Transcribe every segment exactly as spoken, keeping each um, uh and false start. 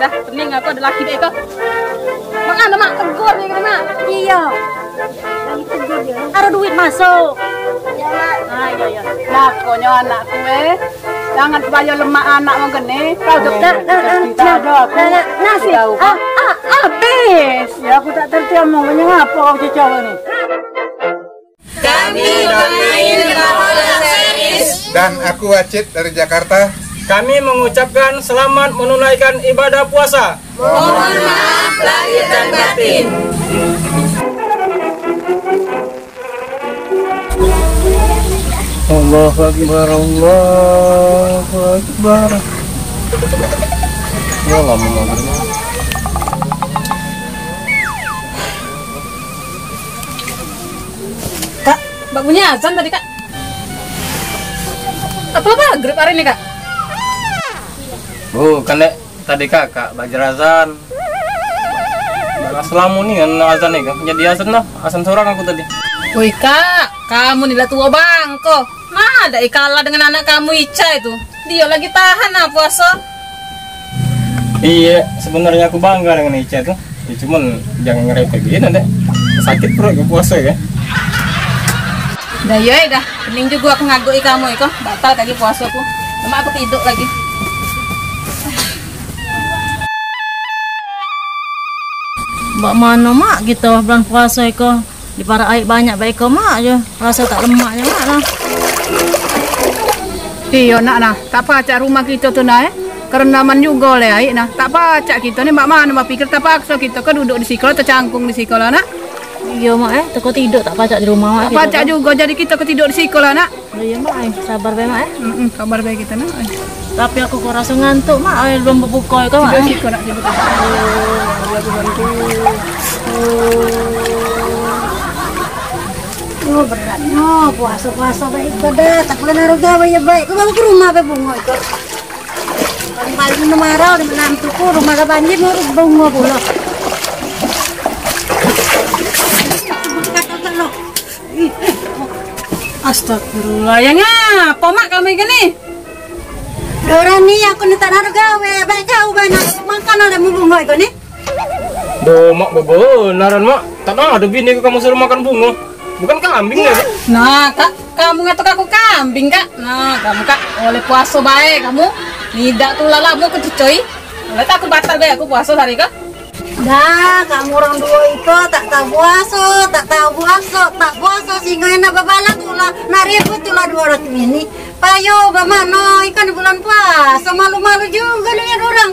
Dah, pening aku ado laki deh kau. Mak, anu, Mak, tegur dia kena, Mak. Iya. Tegur dia. Ada duit masuk. Iya, Mak. Ah, iya, iya. Nah, konyo anakku, eh. Jangan bayar lemak anak mau gini. Kau tu. Nah, nah, nah, cerita nah, ada aku. Nah, nah, nah, sih. Tahu, ah, ah, habis. Ya, aku tak terti omong. Ngapa kau cicau ni? Kami pemain Bawang Series. Dan aku Acit dari Jakarta. Kami mengucapkan selamat menunaikan ibadah puasa. Mohon maaf lahir dan batin. Allahu Akbar, Allahu Akbar. Ya Allah, Mama. Kak, bak bunyi azan tadi, Kak. Apa maghrib hari ni, Kak? Oh, kan, Dek, tadi Kakak bak jer azan. Bak selamo ni kan azan ni kan. Jadi azan lah, azan sorang aku tadi. Woi, Kak, kamu ni lah tuo bangko. Nah, dak kalah dengan anak kamu Ica itu. Dia lagi tahan ah puasa. Iya, sebenarnya aku bangga dengan Ica tuh. Ya, cuman jangan ngerepet gini, Dek. Sakit perut ke puasa ya. Dah, iya, dah. Pening juga aku ngaguki kamu iko. Batal kaki puasaku. Cuma aku tidur lagi. Bak mano, Mak, kita bulan puasa iko? Diparak aik banyak bae iko, Mak, je. Rasa tak lemak je, Mak, lah. Iyo, Nak, nah. Tak pacak rumah kito tu, nah, eh. Kerendaman jugo oleh aik, nah. Tak pacak kito ni, mak mano bak pikir terpakso kito ke duduk di siko, tecangkung di siko lah, Nak. Iyo, Mak, eh. Teko tiduk tak pacak di rumah, Mak, tak pacak jugo, jadi kito ke tiduk di siko lah, Nak. Oh, iyo, Mak, eh. Sabar bae, Mak, eh. Mm-mm, sabar bae kito, Nak, eh. Tapi aku kok rasa ngantuk, Mak, eh, belum bebuka, kok, Mak, eh. Tidur siko, Nak, tidur. Oh, aku ngantuk. Oh. Oh, berat nyo puaso-puaso bae iko dah. Tak pula naruh gawe ye bae. Ku bawa ke rumah be bungo iko. Paling-paling nu marah di menantuku, rumah ke banjir ngurus bungo pulo. Astagfirullah, ya ngapo, Mak, kamu iko ni? Ora ni, aku ni tak naruh gawe, bae kau bae nak makan oleh bungo iko ni. Duh, Mak, bebenaran, Mak. Tak ado bini ke kamu suruh makan bungo. Bukan kambing ya? Nah, Kak, kamu ngatok aku kambing, Kak. Nah, kamu, Kak, oleh puaso bae kamu. Nidak tu lah lamo aku cucoi. Oleh tak aku batal bae aku puaso hari ke. Dah, kamu orang duo itu tak tahu puaso, tak tahu puaso, tak puaso sehingga enak bebalah tulah, nak ribut tulah duo orang ini. Payo, bamano ikan di bulan puasa, malu-malu juga dengan orang.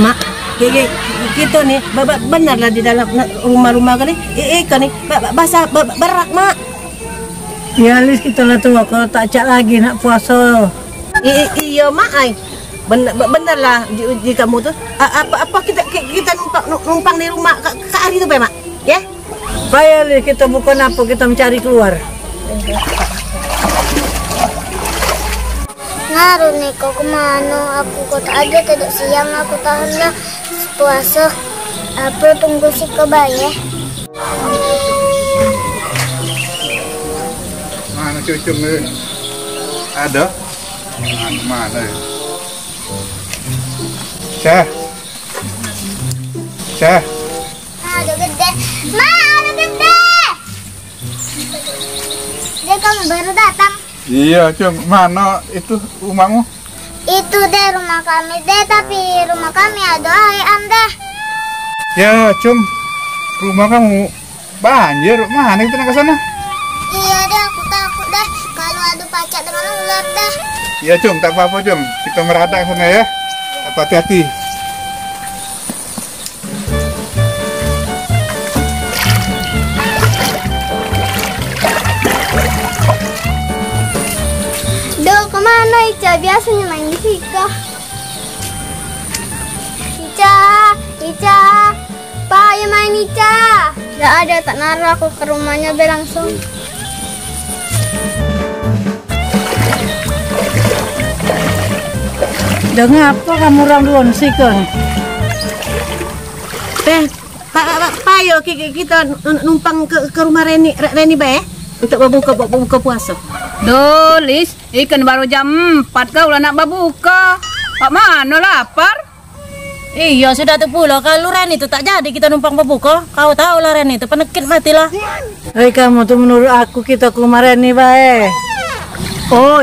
Mak, ki-, ki-, kito ni ba-, ba-, bener lah di dalam na-, rumah-rumah kali. I-, ikan ni ba-, ba-, basah ba-, ba-, berak, Mak. Ya, Lis, kito lah tua, kau tak cak lagi nak puasa. I-, i-, iyo, Mak, ai. Bener, be-, bener lah di, di kamu tu. A-, apa, apa kita, ki-, kita numpang, nu-, numpang di rumah Kak, Kak Ari tu, Mak? Ya? Bae, Lis, kita bukan apa, kita mencari keluar. Ngaruh ni kau kemano? Aku kau tak ada, tadi siang aku tahan lah puasa. Apa tunggu siko bae? Mano cucung ni? Ado? Mano, mano ye? Cah. Cah. Ado gede. Ma, ado gede. Dia kamu baru datang. Iyo, Cung. Mano itu rumahmu? Itu deh rumah kami deh, tapi rumah kami ado air am deh. Ya, Cung. Rumah kamu banjir, mano kita nak ke sana? Iyo deh, aku takut deh. Kalau ado pacak dengan ular deh. Iyo, Cung. Tak apa-apa, Cung. Kita meradak sana ya. Apa, hati-hati. Duh, kemano Ica? Biasonyo main di siko. Ica, Ica, payo main Ica. Dak ado, tak naruh aku ke rumahnyo be langsung. Dengar apa kamu orang duo ni siko ni? Teh, pa, pa, pa, payo ki-, ki-, kita nu-, numpang ke, ke rumah Reni, Re-, Reni bae untuk bebuka, be-, bebuka puasa. Duh, Lis, ikan baru jam empat kau lah nak bebuka. Mak mano lapar? Iyo, sudah tu pulo, kalu Reni tu tak jadi kito numpang bebuko. Kau tau lah Reni tu penekit mati lah. Hei, kamu tu menurut aku, kito ke rumah Reni bae. Oh,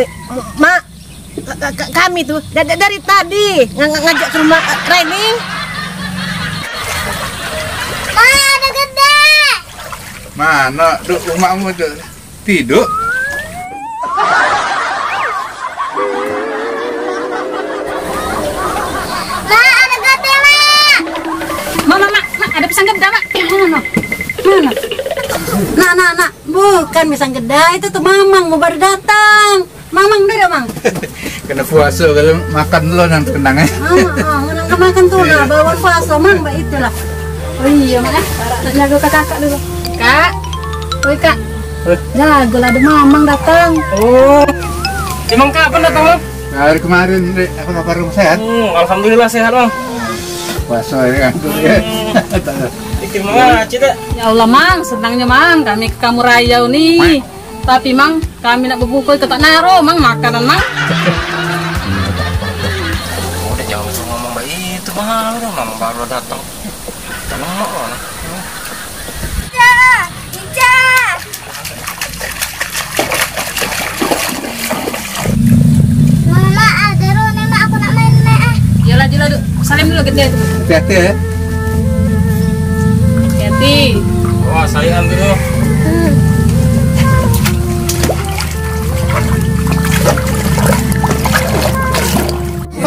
Mak, ka- ka- kami tu da- da- dari tadi nga- nga- ngajak ke rumah, eh, Reni. Mak, ada gede. Mano duk umakmu tu? Tiduk. Mak, ada gede, Mak. Mak, mak, mak, mak, ada pisang geda, Mak. Mano? Mano? Nak, nak, nak. Bukan pisang geda, itu tu mamang mau baru datang. Mamang dulu, Mang. Kena puasa kalau makan dulu nang kenang, eh. Ah, ah, nang makan tu lah, bawa puasa, Mang, baik itulah. Oh iya, Mang, eh. Tak jago ke kakak dulu. Kak. Oi, Kak. Eh. Jago lah, ada mamang datang. Oh. Emang kapan datang, Mang? Hari kemarin, Dek. Apa kabar, sehat? Hmm, alhamdulillah sehat, Mang. Puasa ya, kan? Hmm. Iki Mang, Cita. Ya Allah, Mang, senangnya, Mang, kami ke kamu raya ni. Tapi, Mang, kami nak bebuka, kita tak naro, Mang, makanan, Mang. Udah, jangan suruh ngomong begitu, Mang. Udah, Mang baru datang. Tak nengok lah. Ica, Ica. Mama, ada Roni, Mak, aku nak main, Mak, ah. Iyalah, iyalah, Duk. Salim dulu, gede tu. Hati-hati, ya. Hati-hati. Wah, sayang dulu.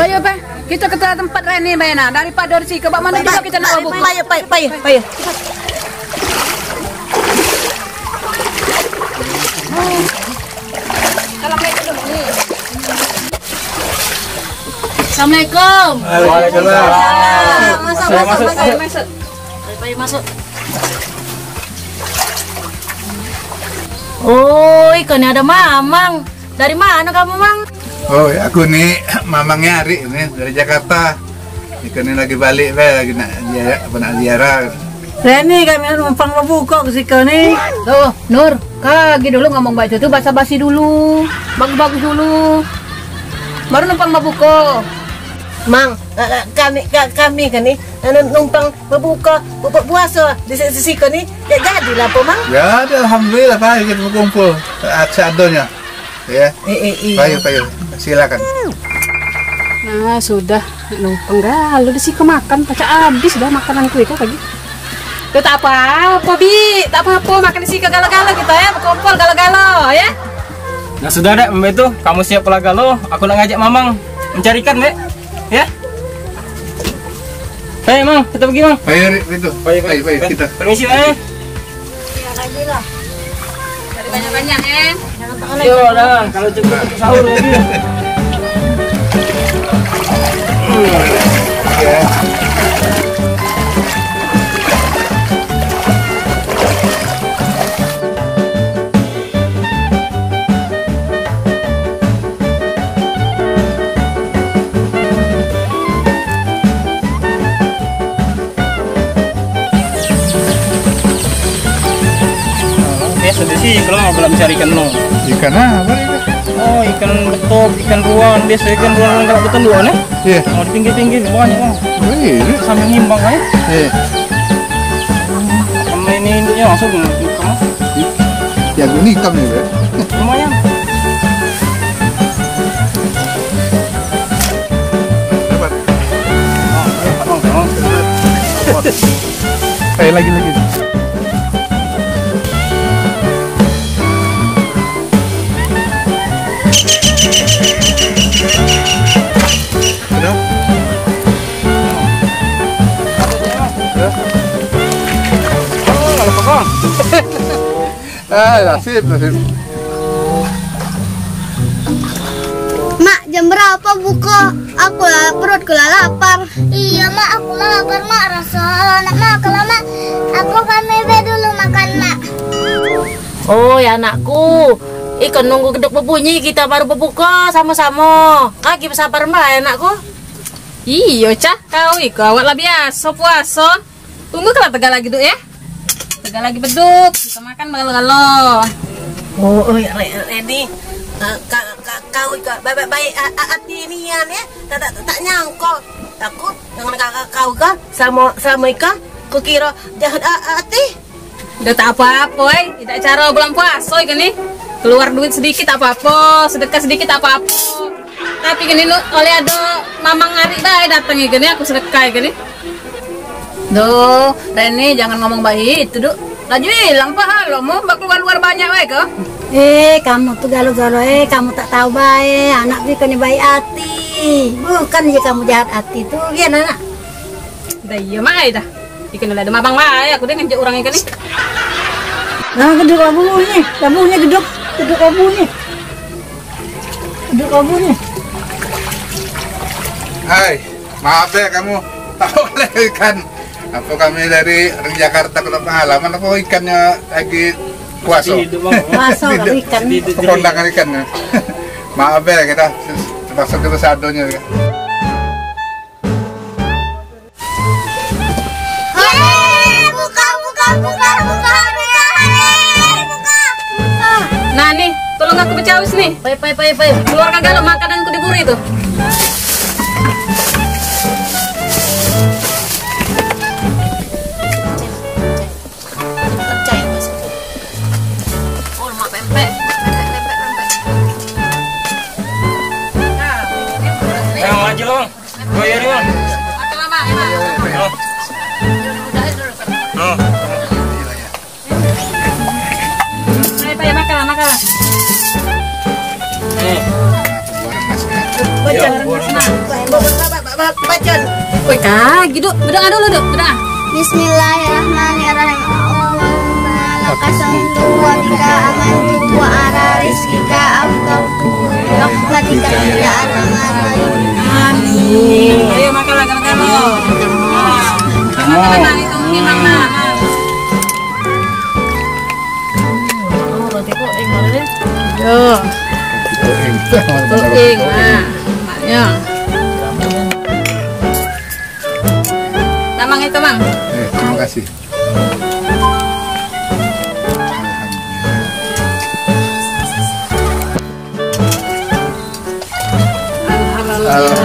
Ayo, Bang. Kita ke tempat Reni bae nah, daripada di siko, bak mano jugo kita nak buka. Payo, payo, payo, payo. Assalamualaikum. Waalaikumsalam. Masuk, masuk, masuk, masuk. Payo, payo, masuk. Oi, kau ni ada mamang. Dari mano kamu, Mang? Oh, aku ni mamangnya Arik ni, dari Jakarta. Iko ni lagi balik bae, lagi nak ziarah, apa nak ziarah. Reni, kami numpang bebuka ke siko ni. Tuh, Nur, kagi dulu ngomong baik tu, basa-basi dulu. Bagus-bagus dulu. Baru numpang bebuka. Mang, ka- ka- kami ka- kami kan ni, anu, numpang bebuka, buka puasa di si- di siko ni. Ya, jadilah apa, Mang? Ya, ada, alhamdulillah, baik kita berkumpul. Seadanya. Ya. Eh, eh, iya. Payo, payo. Silakan. Nah, sudah. Numpang galo di siko makan, pacak habis dah makananku itu tadi. Tuh, tak apa-apa, Bi. Tak apa-apa, makan di siko galo-galo kita ya, berkumpul galo-galo ya. Nah, sudah, Dek, mbak itu, kamu siap pula galo, aku nak ngajak Mamang mencari ikan, Dek. Ya? Ayo, Mang, kita pergi, Mang. Ayo, Rik, itu. Ayo, ayo, ayo, kita. Permisi, Mang. Iya, lagi lah. Dari banyak-banyak, eh. Jangan tangan aja. Yo, dah, kalau cukup, cukup sahur lagi. Biasa di sini kalau belum cari ikan no. Ikan apa itu? Oh, ikan betok, ikan ruan. Biasa ikan ruan kalau beton dua nih. Iya. Oh, di pinggir-pinggir banyak, Bang. Oh, iya. Sambil ngimbang kan? Iya. Sama ini induknya langsung ke, ke, ya, ini hitam nih, Bro. Lumayan. Dapat. Oh, dapat, Bang. Oh. Eh, lagi, lagi. Udah? Udah? Oh, nggak lupa, Bang. Ah, nasib, nasib. Mak, jam berapa buka? Aku lah, perutku lah lapar. Iya, Mak, aku lah lapar, Mak. Rasa nak makan lah, Mak. Aku kami be dulu makan, Mak. Oi, anakku, iko nunggu geduk bebunyi, kita baru bebuka samo-samo. Kagi besabar mbae, anakku. Iyo, Cah, kau iko awak lah biaso puaso. Tunggu kala tegal lagi duk, ya. Tegal lagi beduk, kita makan begalo-galo. Oh, oi, Re- Reni, eh, ka- Kau iko baik-baik a- a- ati nian, ya. Tak tak tak nyangko. Aku dengan kakak kau ka sama sama ika kukira jahat a- ati. Dah tak apa-apa, eh. Idak cara bulan puasa iko ni. Keluar duit sedikit tak apa-apa, sedekah sedikit tak apa-apa. Tapi gini nu oleh ado mamang ngarik bae dateng iko ni, aku sedekah iko ni. Duh, Reni, jangan ngomong baik itu, Duk. Laju hilang pahalomu, bak keluar-luar banyak bae ke? Eh, kamu tu galo-galo, eh, kamu tak tahu bae, anak tu ikan baik hati. Bukan je kamu jahat hati tu, biar anak. Dah iya, Mak, ai dah. Ikan ada mabang bae, aku dah ngenjuk orang ikan ni. Nah, geduk kamu ni, kamu ni geduk, geduk kamu ni. Geduk kamu ni. Hai. Maaf deh kamu, tahu oleh ikan. Apa kami dari, dari Jakarta kena pengalaman apa ikannya lagi puasa? Puasa ikan. Pekondangan ikan. Maaf deh kita terpaksa kita seadanya. Yeay, buka, buka, buka, buka, buka, yeay, buka, buka. Nah, nih, tolong aku becawis nih. Pai, pai, pai, pai. Keluar kagak lo makananku di buri tuh. Yang maju, Bang. Goyor, Bang. Oh. Oh. Ayo, ayo, makan, makan. Nih. Baca. Baca. Woi, kagi, Duk. Berdoa dulu, Duk. Berdoa. Bismillahirrahmanirrahim. Allahumma laka sumtu wa bika amantu wa ala rizkika aftartu. Rahmatika ya arhamar rahimin. Amin. Ayo, makan, makan, makan. Makan, makan, makan. Itu, ini, Bang, nah. Yo. Kuing, nah. Ya. Tamang itu, Mang. Eh, terima kasih. Alhamdulillah.